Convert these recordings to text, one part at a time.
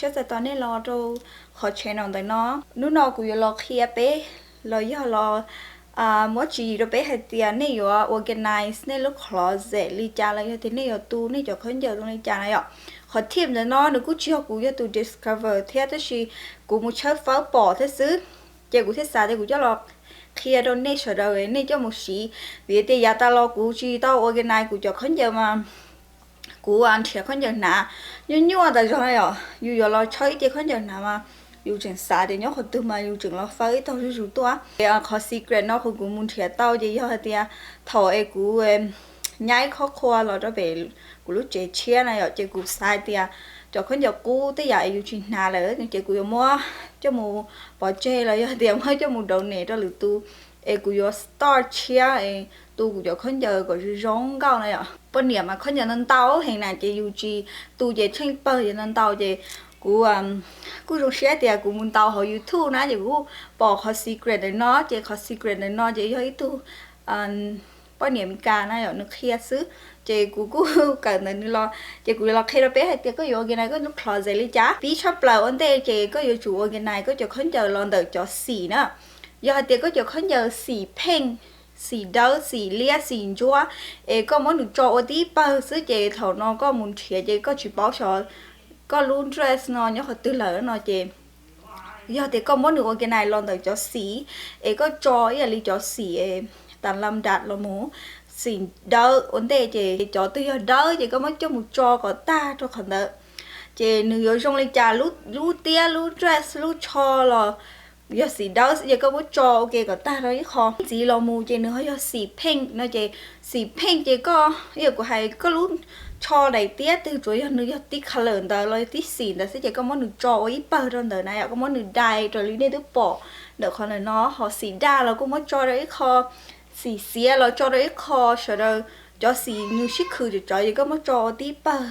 Thiab txais tos nej los rau qhov channel ntawm no. Hnub no kuv yuav los qhia peb los yog los muab tswv yim rau peb hais tias nej yuav organize nej lub closet li cas los yog tias nej yuav tu nej cov khaub ncaws zoo li cas na yom. Qhov tip ntawm no nws kuj tsis yog kuv yog tus discover thiab, tab sis kuv mus tshawb fawb pom thiab xwb, ces kuv thiaj xav tias kuv coj los qhia rau nej sawv daws nej coj mus siv. Vim tias yav tas los kuv tsis tau organize kuv cov khaub ncaws mas kuv nrhiav khaub ncaws hnav nyuaj nyuaj tas zog na yom. Yus yuav los tshawb ib ce khaub ncaws hnav mas yus tseem xav tias nyob qhov twg mas yus tseem los fawb ib tog zuj zus tuaj. Qhov secret no kuv kuv mus nrhiav tau ces yog hais tias thaum es kuv nyab khob qhua los rau pem kuv lub tsev tshiab na yom, ces kuv xav hais tias cov khaub ncaws qub tej yam es yus tsis hnav lawm ces kuv yuav muab coj mus pov tseg los yog tias muab coj mus donate rau lwm tus, es kuv yuav start tshiab es tu kuv cov khaub ncaws kom zoo zoo nkauj na yom. Poj niam mas khaub ncaws ntau ntau heev na ces yus tsis tu ces tsheej pawg ces ntau ntau ces kuv kuj zoo siab tias kuv mus ntaus hauv YouTube na ces kuv kuj pom qhov secret ntawm no, ces qhov secret ntawm no ces yog ib tug poj niam Meskas na yom nws qhia xwb. Ces kuv kuj kawm ntawm nws los, ces kuv los qhia rau peb hais tias koj yuav organize koj lub closet li cas. Pib tshaj plaws ua ntej ces koj yuav tsum organize koj cov khaub ncaws los ntawm cov xim na. Yog hais tias koj cov khaub ncaws xim pheej, xim dawb, xim liab, xim ntsuab, es koj muab nws tso ua tib pawg xwb ces thaum no koj mus nrhiav ces koj tsis paub xyov koj lub dress no nyob qhov twg lawm no ces yog tias koj muab nws organize los ntawm cov xim, es koj tso ib yam li cov xim tas lam dam los mus, xim dawb ua ntej ces cov twg yog dawb ces koj muab coj mus tso kom tag rau qhov ntawd. Ces nws yuav zoo li cas, lub tiab, lub dress, lub tsho los yog xim dawb xwb ces koj muab tso ua ke kom tag rau ib qho. Ntxiv los mus ces nws ho yog xim pheej no ces xim pheej ces koj, ib yam kuv hais koj lub tsho daim tiab twg tsuas yog nws yog tib color ntawd los yog tib xim ntawd xwb ces koj muab nws tso ua ib pawg rau ntawd na yom, koj muab nws dai raws li nej twb pom ntawm qhov ntawm no, ho xim daj los koj muab tso rau ib qho, xim xiav los tso rau ib qho, sawv daws cov xim nws sib khwm tsawv tsawv ces koj muab tso ua tib pawg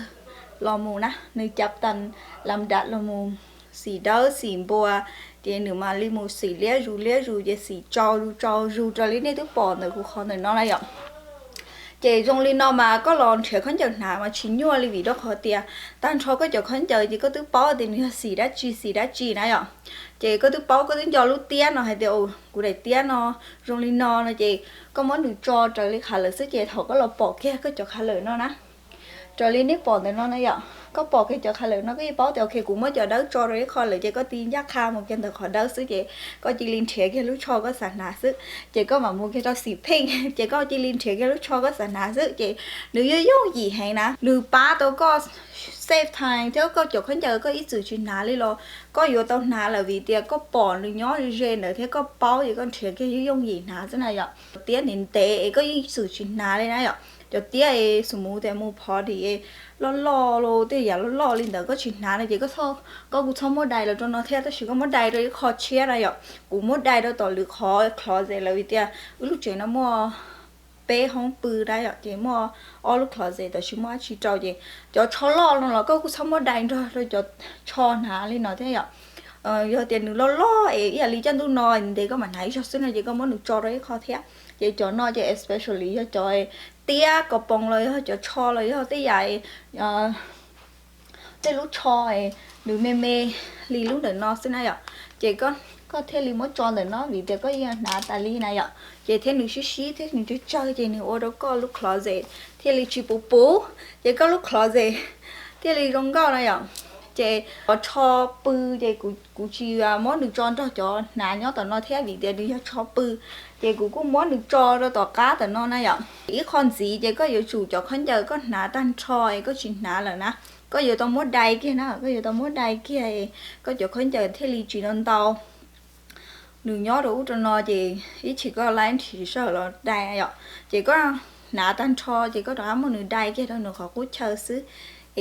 los mus na, nws cas tas lam dam los mus, xim dawb xim npua, ces nws mam li mus xim liab zus liab zus ces xim tsau zus tsau zus raws li nej twb pom ntawm kuv qhov ntawm no na yom. Ces zoo li no mas koj los nrhiav khaub ncaws hnav mas tsis nyuaj li vim rau qhov tias tag nrho koj cov khaub ncaws ces koj twb paub tias nws yog xim dab tsi xim dab tsi na yom. Ces koj twb paub, koj twb nco lub tiab no hais tias kuv daim tiab no zoo li no no ces koj muab nws tso raws li qhov lawm xwb ces thaum koj los pom kiag koj cov qhov lawm no na, raws li nej pom ntawm no na yom, koj pom kiag cov qhov lawm no koj yeej paub tias ok kuv muab cov dawb tso rau ib qho lawm ces koj cia li ncaj qha mus kiag ntawm qhov dawb xwb ces koj cia li nrhiav kiag lub tsho koj xav hnav xwb. Ces koj mam mus kiag rau xim pheej ces koj cia li nrhiav kiag lub tsho koj xav hnav xwb ces nws yooj yooj yim heev na, nws pab tau koj save time thiab koj cov khaub ncaws koj ib txwm tsis hnav li los koj yuav tau hnav lawm vim tias koj pom nws nyob ze ze ntawd thiab koj paub ces koj nrhiav kiag yooj yooj yim hnav xwb na yom. Tiab ntev ntev es koj yeej ib txwm tsis hnav li na yom. Cov tiab es xus mus tias mus party es loj loj los tej yam loj loj li ntawd koj tsis hnav no ces koj kuj txhob muab dai los rau no thiab, tab sis koj muab dai rau ib qho tshiab na yom. Kuv muab dai rau tom lwm qhov closet lawm vim tias wb lub tsev no muaj peb hoob pw na yom, ces muaj ob lub closet tab sis muaj dab tsi rau ces cov tsho loj no los koj kuj txhob muab dai nrog rau cov tsho hnav li no thiab yom. Yog tias nws loj loj es ib yam li caj ntuj no ntev koj mam hnav ib zaug xwb no ces koj muab nws tso rau ib qho thiab. Ces cov no ces especially yog cov tiab ko poos los yog cov tsho los yog tej yam tej lub tsho nws me me li lub ntawm no xwb na yom. Ces koj thiaj li muab tso ntawm no vim tias koj yeej hnav tas li na yom. Ces thiab nws sib sib thiab nws tsawg tsawg ces nws ua rau koj lub closet thiaj li tsis puv puv, ces koj lub closet thiaj li zoo nkauj na yom. Ces cov tsho pw ces kuv tsis muab nws tso nrog cov hnav nyob tom no thiab vim tias nws yog tsho pw. Ces kuv kuj muab nws tso rau tom qab tom no na yom. Ib qho ntxiv ces koj yuav tsum cov khaub ncaws koj hnav tag nrho es koj tsis hnav lawm na, koj yuav tau muab dai kiag na, koj yuav tau muab dai kiag, koj cov khaub ncaws thiaj li tsis ntau ntau. Nws nyob rau ub rau no ces ib chim koj laib nrhiav sij hawm los dai yom. Ces koj hnav tag nrho ces koj rov qab muab nws dai kiag rau nws qhov qub chaw xwb,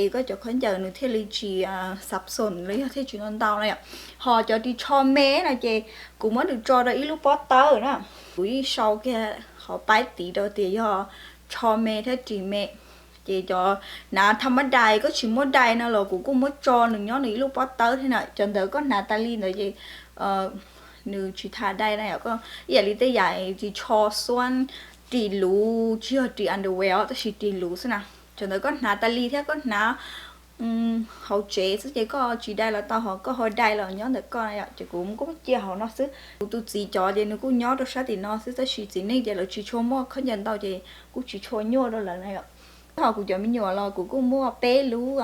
es koj cov khaub ncaws nws thiaj li tsis xav xoom los yog thiaj tsis ntau ntau na yom. Ho cov ris tsho me no ces kuv muab nws tso rau ib lub pob tawb na. Kuv yeej sau kiag qhov paib tid rau tias yog tsho me thiab ris me. Ces cov hnav tham mab dais koj tsis muab dai no los kuv kuj muab tso nws nyob nws ib lub pob tawb thiab na. Cov ntawd koj hnav tas li ntawd ces nws tsis tham dai na yom. Ib yam li tej yam ris tsho xuab, ris luv, tsis yog ris underwear os, tab sis ris luv xwb na. Cov ntawd koj hnav tas li thiab koj hnav hauv tsev xwb ces koj tsis dai los tau, ho koj ho dai los nyob ntawm koj na yom. Ces kuv kuj muab cia hauv no xwb. Kuv tus txiv cov ces nws kuj nyob rau sab tim no xwb, tab sis txiv neej ces lawv tsis tshua muaj khaub ncaws ntau ces kuj tsis tshua nyuaj rau lawv na yom. Ho kuv cov me nyuam los kuv kuj muaj peb lub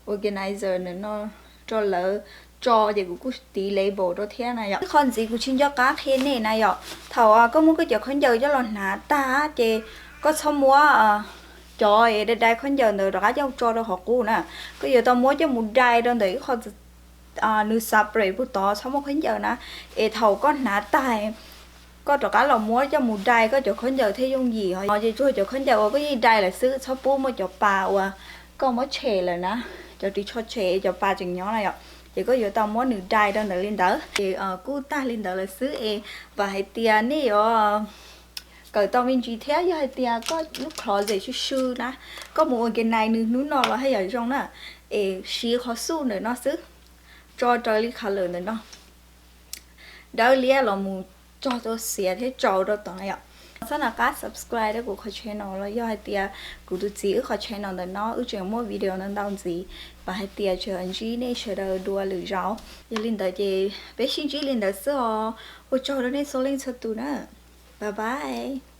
organizer ntawm no rau lawv tso, ces kuv kuj tiv label rau thiab na yom. Ib qho ntxiv kuv tsis nco qab qhia nej na yom, thaum koj muab koj cov khaub ncaws coj los hnav tag ces koj txhob muab cov dai dai khaub ncaws ntawd rov qab coj tso rau hauv qub na. Koj yuav tau muab coj mus dai rau ntawm ib qho nws xav pres puag tod, txhob muab khaub ncaws na. Es thaum koj hnav tag, koj rov qab los muab coj mus dai koj cov khaub ncaws thiaj yooj yim. Ho ces tsuas cov khaub ncaws uas koj yeej dai lawm xwb, txhob pub muaj cov pas uas koj muab tshem lawm na, cov ris tsho tshem cov pas tseem nyob na yom. Ces koj yuav tau muab nws dai rau ntawd li ntawd. Ces kuj tag li ntawd lawm xwb es vam hais tias nej yuav kawm tau me ntsis thiab. Yog hais tias koj lub closet sw sw na, koj mus organize nws hnub no los haj yam zoo na. Es siv qhov xuj ntawm no xwb, tso raws li color ntawm no, dawb liab los mus tso rau xiav thiab tsaus rau tod na yom. Txhob nco qab subscribe rau kuv qhov channel los yog hais tias kuv tus txiv wb qhov channel ntawm no wb tseem muaj video ntau ntau ntxiv. Vam hais tias tseem ntsib nej sawv daws dua lwm zaus. Yog li ntawd ces peb sib ntsib li ntawd xwb os. Ua tsaug rau nej txhua leej txhua tus na. Bye bye.